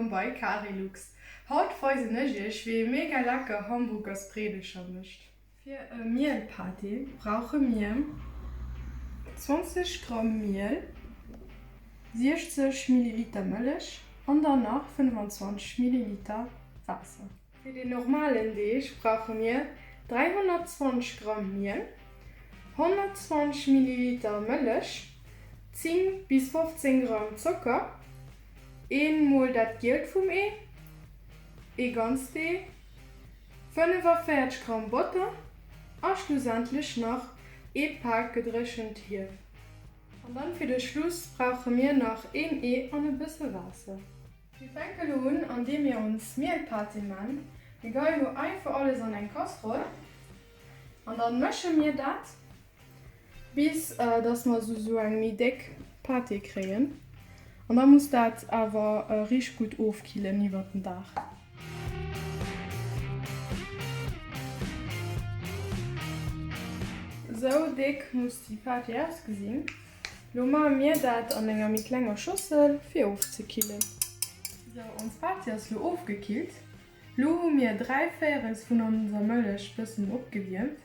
Wëllkomm bei Carilux! Haut weisen ech iech wéi ee mega lecker Hamburgersbreedecher mécht. Fir e Mielpâté brauche mir 20 Gramm Miel, 60 Milliliter Mëllech an dann nach 25 Milliliter Waasser. Fir den normalen Deeg brauche mir 320 Gramm Miel, 120 Milliliter Mëllech, 10 bis 15 Gramm Zocker, een mol dat Gielt vum Ee, ee ganzt Ee, 45 Gramm Botter a schlussendlech nach ee Pak gedréchent Hief. An dann fir de Schluss brauche mir nach een Ee an e bësse Waasser. Mir fänke lo un an deem mir ons Mielpâté man. Mir geien lo einfach alles an eng Kasseroll an dann mësche mir dat bis dass mer sou eng méi déck Pâté kréien an da muss dat awer richteg gutt ofkillen iwwert den Dag. Sou déck muss déi Pâté ausgesinn. Lo maache mir dat an enger méi klenger Schossel fir ofzekillen. Sou, ons Pâté ass lo ofgekillt. Lo hu mir 3 Véierels vun onser Mëllech bëssen opgewiermt,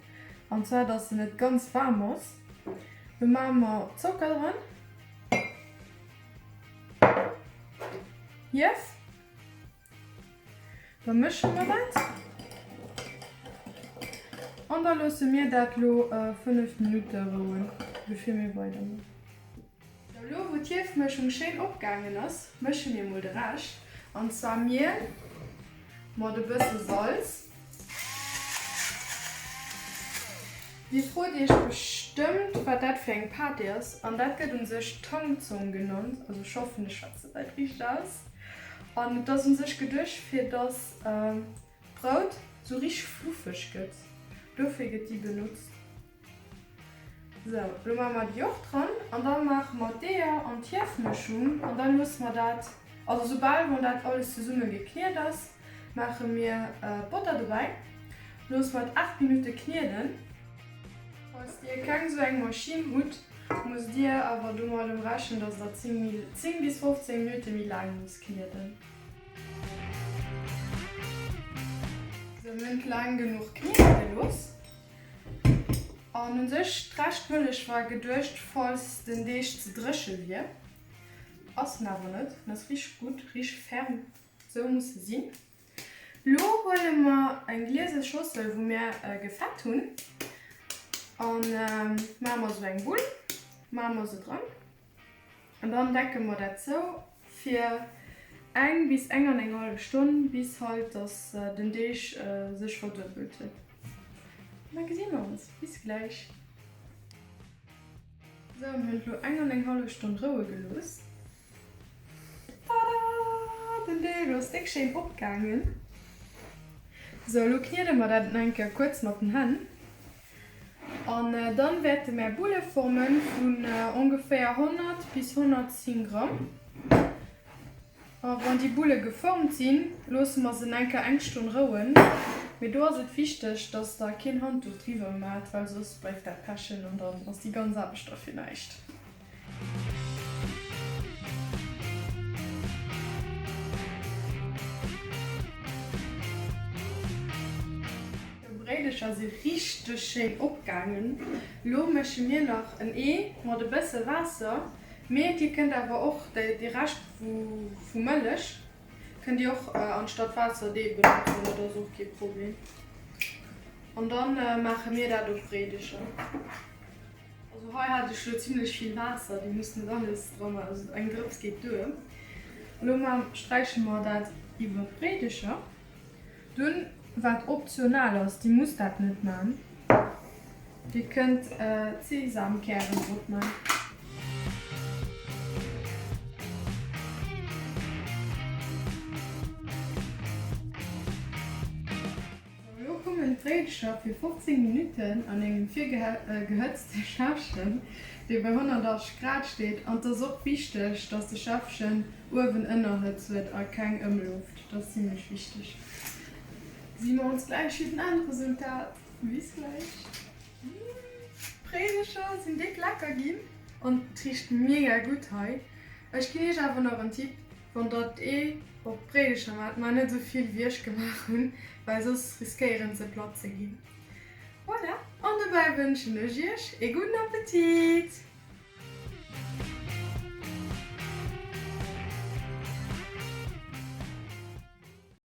an zwar dass se net ganz waarm ass. Lo maache mer Zocker dran, Hief. Da mësche mer dat an da loosse mir dat lo 5 Minutte rouen, bevir mir weiderman. Sou, lo wou d'Hiefmëschung schéin opgaangen ass, mësche mir mol de Rescht, an zwar Miel mat e bësse Salz. Dir frot iech bestëmmt wat dat fir eng Pâte ass, an dat gëtt un sech Tangzong genannt, also ech hoffen ech schwätzen dat richteg aus, an et ass un sech geduecht fir dass d'Brout sou richteg fluffeg gëtt, dofir gëtt déi benotzt. Sou, lo maache mer déi och dran an da maache mer d'Eeër an d'Hiefmëschung an da loosse mer dat, also soubal wann dat alles zesumme gekniet ass, maache mir Botter dobäi, loosse mer et 8 Minutte knieden. Falls dir keng sou eng Maschinn hutt, musst dir awer domadem rechnen, dass der 10 bis 15 Minutte méi laang musst knieden. Sou, mir hunn et laang genuch kniede gelooss. An un sech d'Rescht Mëllech war geduecht falls den Deeg ze dréche wier. Ass en awer net, en ass richteg gutt, richteg ferm, sou muss e sinn. Lo huele mer eng gliese Schossel wou mir gefett hunn an maache mer sou eng Bull, maache mer se dran. An dann decke mer dat zou fir eng bis eng an eng hallef Stonn, bis halt dass den Deeg sech verduebelt huet. An da gesi mer ons. Bis gläich. Sou, mir hunn et lo eng an eng hallef Stonn roue gelooss. Tada! Den Deeg ass déck schéin opgaangen. Sou, lo kniede mer dat nach eng Kéier kuerz mat den Hänn. An dann wäerte mär Bulle formen vun ongeféier 100 bis 110 Gramm. A wann déi Bulle geformt sinn, loosse mer se enker eng Stonn rouen. Mee do ass et wichteg, dass der keen Handduch driwwer maacht, well soss bleift dat pechen an dann ass déi ganz Aarbecht da fir näischt. D'Bréidecher si richteg schéin opgaangen. Lo mësche mir nach en Ee mat e bësse Waasser, mee dir kënnt awer och de Rescht vu Mëllech kënnt dir och anstatt Waasser dee benotzen, dat ass och kee Problem. An dann maache mir dat op Bréidecher. Also hei hat ech lo zimlech vill Waasser, dir musst net alles dran maachen, also eng Drëps geet duer. Lo sträiche mer dat iwwer d'Bréidecher. Dunn, wat optional ass, dir musst dat net man, dir kënnt Sesamkären drop man. Sou, elo kommen d'Bréidecher fir 15 Minutten an engem virgehëtzte Schäffchen, dee bei 180 Grad steet. An 't ass och wichteg, dass de Schäffchen uewen Ënnerhëtz huet a keng Ëmloft, dat ass zimlech wichteg. Gesi mer ons gläich fir den Endresultat. Bis gläich. D'Bréidecher sinn déck lecker ginn an 't richt mega gutt hei. Ech ginn iech awer nach en Tipp. Wann der d'Ee op d'Bréidecher maacht, maacht net esou vill wéi ech gemaach hunn, well soss riskéieren se platt ze ginn. Voilà, an dobäi wënschen ech iech ee gudden Appetit!